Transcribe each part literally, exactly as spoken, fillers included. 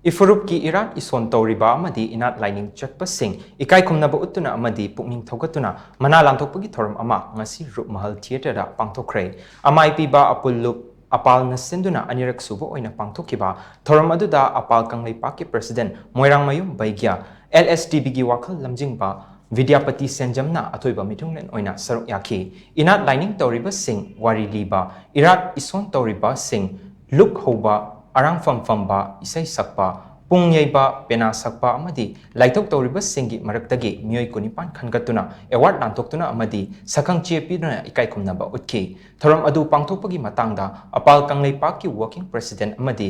ꯏꯐꯨꯔꯨꯞꯀꯤ ꯏꯔꯥꯠ ꯏꯁꯣꯟ ꯇꯧꯔꯤꯕ ꯑꯃꯗꯤ ꯏꯅꯥꯠ ꯂꯥꯏꯅꯤꯡ ꯆꯠꯄꯁꯤꯡ ꯏꯀꯥꯏ ꯈꯨꯝꯅꯕ ꯎꯠꯇꯨꯅ ꯑꯃꯗꯤ ꯄꯨꯛꯅꯤꯡ ꯊꯧꯒꯠꯇꯨꯅ ꯃꯅꯥ ꯂꯥꯟꯊꯣꯛꯄꯒꯤ ꯊꯧꯔꯝ ꯑꯃ ꯉꯁꯤ ꯔꯨꯞꯃꯍꯜ ꯊꯤꯌꯦꯇꯔꯗ ꯄꯥꯡꯊꯣꯛꯈ꯭ꯔꯦ꯫ ꯑꯃꯥꯏ ꯄꯤꯕ ꯑꯄꯨꯜ ꯂꯨꯞ ꯑꯄꯥꯜꯅ ꯁꯤꯟꯗꯨꯅ ꯑꯅꯤꯔꯛ ꯁꯨꯕ ꯑꯣꯏꯅ ꯄꯥꯡꯊꯣꯛꯈꯤꯕ ꯊꯧꯔꯝ ꯑꯗꯨꯗ ꯑꯄꯥꯜ ꯀꯪꯂꯩꯄꯥꯛꯀꯤ ꯄ꯭ꯔꯁꯤꯗꯦꯟ ꯃꯣꯏꯔꯥꯡꯃꯌꯨꯝ ꯕꯩꯒ꯭ꯌꯥ, ꯑꯦꯜ ꯑꯦꯁ ꯇꯤ ꯕꯤꯒꯤ ꯋꯥꯈꯜ ꯂꯝꯖꯤꯡꯕ ꯕꯤꯗ꯭ꯌꯥꯄꯇꯤ ꯁꯦꯟꯖꯝꯅ ꯑꯊꯣꯏꯕ ꯃꯤꯊꯨꯡꯂꯦꯟ ꯑꯣꯏꯅ ꯁꯔꯨꯛ ꯌꯥꯈꯤ꯫ ꯏꯅꯥꯠ ꯂꯥꯏꯅꯤꯡ ꯇꯧꯔꯤꯕꯁꯤꯡ, ꯋꯥꯔꯤ ꯂꯤꯕ, ꯏꯔꯥꯠ ꯏꯁꯣꯟ ꯇꯧꯔꯤꯕꯁꯤꯡ, ꯂꯨꯛ ꯍꯧꯕ, ꯑꯔꯥꯡꯐꯝ ꯐꯝꯕ, ꯏꯁꯩ ꯁꯛꯄ, ꯄꯨꯡ ꯌꯩꯕ, ꯄꯦꯅꯥ ꯁꯛꯄ ꯑꯃꯗꯤ ꯂꯥꯏꯊꯣꯛ ꯇꯧꯔꯤꯕꯁꯤꯡꯒꯤ ꯃꯔꯛꯇꯒꯤ ꯃꯤꯑꯣꯏ ꯀꯨꯟꯅꯤꯄꯥꯟ ꯈꯟꯒꯠꯇꯨꯅ ꯑꯦꯋꯥꯔꯗ ꯂꯥꯟꯊꯣꯛꯇꯨꯅ ꯑꯃꯗꯤ ꯁꯛꯈꯪ ꯆꯦ ꯄꯤꯗꯨꯅ ꯏꯀꯥꯏ ꯈꯨꯝꯅꯕ ꯎꯠꯈꯤ꯫ ꯊꯧꯔꯝ ꯑꯗꯨ ꯄꯥꯡꯊꯣꯛꯄꯒꯤ ꯃꯇꯥꯡꯗ ꯑꯄꯥꯜ ꯀꯪꯂꯩꯄꯥꯛꯀꯤ ꯋꯥꯔꯀꯤꯡ ꯄ꯭ꯔꯁꯤꯗꯦꯟ ꯑꯃꯗꯤ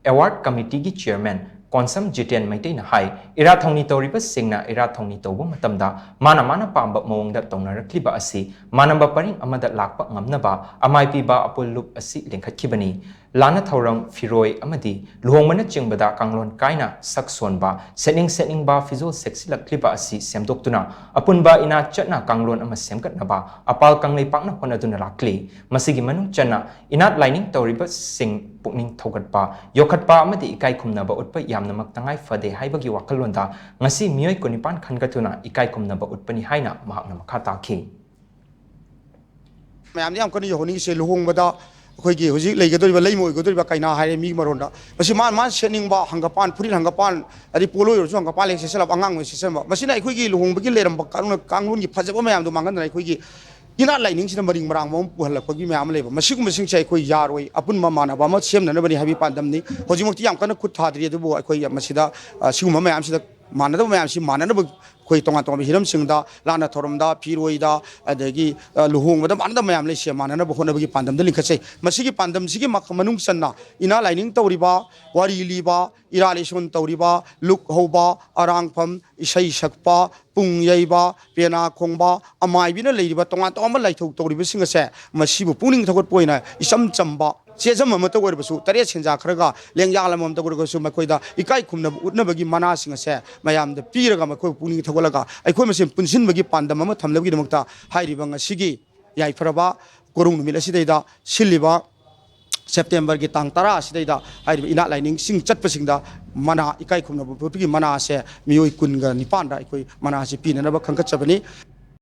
ꯑꯦꯋꯥꯔꯗ ꯀꯃꯤꯇꯤꯒꯤ ꯆꯤꯌꯔꯃꯦꯟ ꯀꯣꯟꯁꯝ ꯖꯤꯇꯦꯟ ꯃꯩꯇꯩꯅ ꯍꯥꯏ, ꯏꯔꯥꯠ ꯊꯧꯅꯤ ꯇꯧꯔꯤꯕꯁꯤꯡꯅ ꯏꯔꯥꯠ ꯊꯧꯅꯤ ꯇꯧꯕ ꯃꯇꯝꯗ ꯃꯥꯅ ꯃꯥꯅ ꯄꯥꯝꯕ ꯃꯑꯣꯡꯗ ꯇꯧꯅꯔꯛꯂꯤꯕ ꯑꯁꯤ ꯃꯥꯟꯅꯕ ꯄꯔꯤꯡ ꯑꯃꯗ ꯂꯥꯛꯄ ꯉꯝꯅꯕ ꯑꯃꯥꯏ ꯄꯤꯕ ꯑꯄꯨꯜ ꯂꯨꯞ ꯑꯁꯤ ꯂꯤꯡꯈꯠꯈꯤꯕꯅꯤ꯫ ꯂꯥꯟꯅ ꯊꯧꯔꯝ, ꯐꯤꯔꯣꯏ ꯑꯃꯗꯤ ꯂꯨꯍꯣꯡꯕꯅꯆꯤꯡꯕꯗ ꯀꯥꯡꯂꯣꯟ ꯀꯥꯏꯅ ꯁꯛ ꯁꯣꯟꯕ, ꯁꯦꯠꯅꯤꯡ ꯁꯦꯠꯅꯤꯡꯕ ꯐꯤꯖꯣꯜ ꯁꯦꯠꯆꯤꯜꯂꯛꯂꯤꯕ ꯑꯁꯤ ꯁꯦꯝꯗꯣꯛꯇꯨꯅ ꯑꯄꯨꯟꯕ ꯏꯅꯥꯠ ꯆꯠꯅ ꯀꯥꯡꯂꯣꯟ ꯑꯃ ꯁꯦꯝꯒꯠꯅꯕ ꯑꯄꯥꯜ ꯀꯪꯂꯩꯄꯥꯛꯅ ꯍꯣꯠꯅꯗꯨꯅ ꯂꯥꯛꯂꯤ꯫ ꯃꯁꯤꯒꯤ ꯃꯅꯨꯡ ꯆꯟꯅ ꯏꯅꯥꯠ ꯂꯥꯏꯅꯤꯡ ꯇꯧꯔꯤꯕꯁꯤꯡ ꯄꯨꯛꯅꯤꯡ ꯊꯧꯒꯠꯄ, ꯌꯣꯛꯈꯠꯄ ꯑꯃꯗꯤ ꯏꯀꯥꯏ ꯈꯨꯝꯅꯕ ꯎꯠꯄ ꯌꯥꯝꯅꯃꯛ ꯇꯉꯥꯏ ꯐꯗꯦ ꯍꯥꯏꯕꯒꯤ ꯋꯥꯈꯜꯂꯣꯟꯗ ꯉꯁꯤ ꯃꯤꯑꯣꯏ ꯀꯨꯟꯅꯤꯄꯥꯟ ꯈꯟꯒꯠꯇꯨꯅ ꯏꯀꯥꯏ ꯈꯨꯝꯅꯕ ꯎꯠꯄꯅꯤ ꯍꯥꯏꯅ ꯃꯍꯥꯛꯅ ꯃꯈꯥ ꯇꯥꯈꯤ꯫ ꯃꯌꯥꯝꯗ ꯌꯥꯝ ꯀꯟꯅ ꯌꯧꯍꯟꯅꯤꯡꯉꯤꯁꯦ, ꯂꯨꯍꯣꯡꯕꯗ ꯑꯩꯈꯣꯏꯒꯤ ꯍꯧꯖꯤꯛ ꯂꯩꯒꯗꯧꯔꯤꯕ ꯂꯩꯃ ꯑꯣꯏꯒꯗꯧꯔꯤꯕ ꯀꯩꯅꯥ ꯍꯥꯏꯔꯦ ꯃꯤꯒꯤ ꯃꯔꯣꯟꯗ, ꯃꯁꯤ ꯃꯥꯅ ꯃꯥꯅ ꯁꯦꯠꯅꯤꯡꯕ ꯍꯪꯒꯄꯥꯟ, ꯐꯨꯔꯤꯠ ꯍꯪꯒꯄꯥꯟ, ꯑꯗꯩ ꯄꯣꯂꯣ ꯑꯣꯏꯔꯁꯨ ꯍꯪꯒꯄꯥꯟ ꯍꯦꯛ ꯁꯦꯠꯆꯜꯂꯕ, ꯑꯉꯥꯡ ꯑꯣꯏꯅ ꯁꯦꯠꯆꯟꯕ, ꯃꯁꯤꯅ ꯑꯩꯈꯣꯏꯒꯤ ꯂꯨꯍꯣꯡꯕꯒꯤ ꯂꯩꯔꯝꯕ ꯀꯥꯡꯂꯣꯟ, ꯀꯥꯡꯂꯣꯟꯒꯤ ꯐꯖꯕ ꯃꯌꯥꯝꯗꯣ ꯃꯥꯡꯍꯟꯗꯅ ꯑꯩꯈꯣꯏꯒꯤ ꯏꯅꯥꯠ ꯂꯥꯏꯅꯤꯡꯁꯤꯗ ꯃꯔꯤꯡ ꯃꯔꯥꯡ ꯑꯃ ꯄꯨꯍꯜꯂꯛꯄꯒꯤ ꯃꯌꯥꯝ ꯑꯃ ꯂꯩꯕ, ꯃꯁꯤꯒꯨꯝꯕꯁꯤꯡꯁꯦ ꯑꯩꯈꯣꯏ ꯌꯥꯔꯣꯏ꯫ ꯑꯄꯨꯟꯕ ꯃꯥꯟꯅꯕ ꯑꯃ ꯁꯦꯝꯅꯅꯕꯅꯤ ꯍꯥꯏꯕꯒꯤ ꯄꯥꯟꯗꯝꯅꯤ꯫ ꯍꯧꯖꯤꯛꯃꯛꯇꯤ ꯌꯥꯝ ꯀꯟꯅ ꯈꯨꯠ ꯊꯥꯗ꯭ꯔꯤ, ꯑꯗꯨꯕꯨ ꯑꯩꯈꯣꯏ ꯃꯁꯤꯗ, ꯑ, ꯁꯤꯒꯨꯝꯕ ꯃꯌꯥꯝꯁꯤꯗ ꯃꯥꯟꯅꯗꯕ ꯃꯌꯥꯝꯁꯤ ꯃꯥꯟꯅꯅꯕ ꯑꯩꯈꯣꯏ ꯇꯣꯉꯥꯟ ꯇꯣꯉꯥꯟꯕ ꯍꯤꯔꯝꯁꯤꯡꯗ, ꯂꯥꯟꯅ ꯊꯧꯔꯝꯗ, ꯐꯤꯔꯣꯏꯗ, ꯑꯗꯒꯤ, ꯑ, ꯂꯨꯍꯣꯡꯕꯗ ꯃꯥꯟꯅꯗꯕ ꯃꯌꯥꯝ ꯂꯩꯁꯦ ꯃꯥꯟꯅꯅꯕ ꯍꯣꯠꯅꯕꯒꯤ ꯄꯥꯟꯗꯝꯗ ꯂꯤꯡꯈꯠꯆꯩ꯫ ꯃꯁꯤꯒꯤ ꯄꯥꯟꯗꯝꯁꯤꯒꯤ ꯃꯈ-, ꯃꯅꯨꯡ ꯆꯟꯅ ꯏꯅꯥꯠ ꯂꯥꯏꯅꯤꯡ ꯇꯧꯔꯤꯕ, ꯋꯥꯔꯤ ꯂꯤꯕ, ꯏꯔꯥꯠ ꯏꯁꯣꯟ ꯇꯧꯔꯤꯕ, ꯂꯨꯛ ꯍꯧꯕ, ꯑꯔꯥꯡꯐꯝ, ꯏꯁꯩ ꯁꯛꯄ, ꯄꯨꯡ ꯌꯩꯕ, ꯄꯦꯅꯥ ꯈꯣꯡꯕ, ꯑꯃꯥꯏꯕꯤꯅ ꯂꯩꯔꯤꯕ ꯇꯣꯉꯥꯟ ꯇꯣꯉꯥꯟꯕ ꯂꯥꯏꯊꯧ ꯇꯧꯔꯤꯕꯁꯤꯡ ꯑꯁꯦ ꯃꯁꯤꯕꯨ ꯄꯨꯛꯅꯤꯡ ꯊꯧꯒꯠꯄ ꯑꯣꯏꯅ ꯏꯆꯝ ꯆꯝꯕ ꯆꯦꯖꯝ ꯑꯃꯠꯇ ꯑꯣꯏꯔꯕꯁꯨ, ꯇꯔꯦꯠ ꯁꯦꯟꯖꯥ ꯈꯔꯒ ꯂꯦꯡꯌꯥꯜ ꯑꯃꯃꯝꯇ ꯑꯣꯏꯔꯒꯁꯨ ꯃꯈꯣꯏꯗ ꯏꯀꯥꯏ ꯈꯨꯝꯅꯕ ꯎꯠꯅꯕꯒꯤ ꯃꯅꯥꯁꯤꯡ ꯑꯁꯦ ꯃꯌꯥꯝꯗ ꯄꯤꯔꯒ ꯃꯈꯣꯏꯕꯨ ꯄꯨꯛꯅꯤꯡ ꯊꯧꯒꯠꯂꯒ ꯑꯩꯈꯣꯏ ꯃꯁꯦꯟ ꯄꯨꯟꯁꯤꯟꯕꯒꯤ ꯄꯥꯟꯗꯝ ꯑꯃ ꯊꯝꯅꯕꯒꯤꯗꯃꯛꯇ ꯍꯥꯏꯔꯤꯕ ꯉꯁꯤꯒꯤ ꯌꯥꯏꯐꯔꯕ ꯀꯣꯔꯧ ꯅꯨꯃꯤꯠ ꯑꯁꯤꯗꯩꯗ ꯁꯤꯜꯂꯤꯕ ꯁꯦꯞꯇꯦꯝꯕꯔꯒꯤ ꯇꯥꯡ ꯇꯔꯥ ꯑꯁꯤꯗꯩꯗ ꯍꯥꯏꯔꯤꯕ ꯏꯅꯥꯠ ꯂꯥꯏꯅꯤꯡꯁꯤꯡ ꯆꯠꯄꯁꯤꯡꯗ ꯃꯅꯥ, ꯏꯀꯥꯏ ꯈꯨꯝꯅꯕ ꯄꯣꯠꯀꯤ ꯃꯅꯥꯁꯦ ꯃꯤꯑꯣꯏ ꯀꯨꯟꯒ ꯅꯤꯄꯥꯟꯗ ꯑꯩꯈꯣꯏ ꯃꯅꯥꯁꯦ ꯄꯤꯅꯅꯕ ꯈꯟꯒꯠꯆꯕꯅꯤ꯫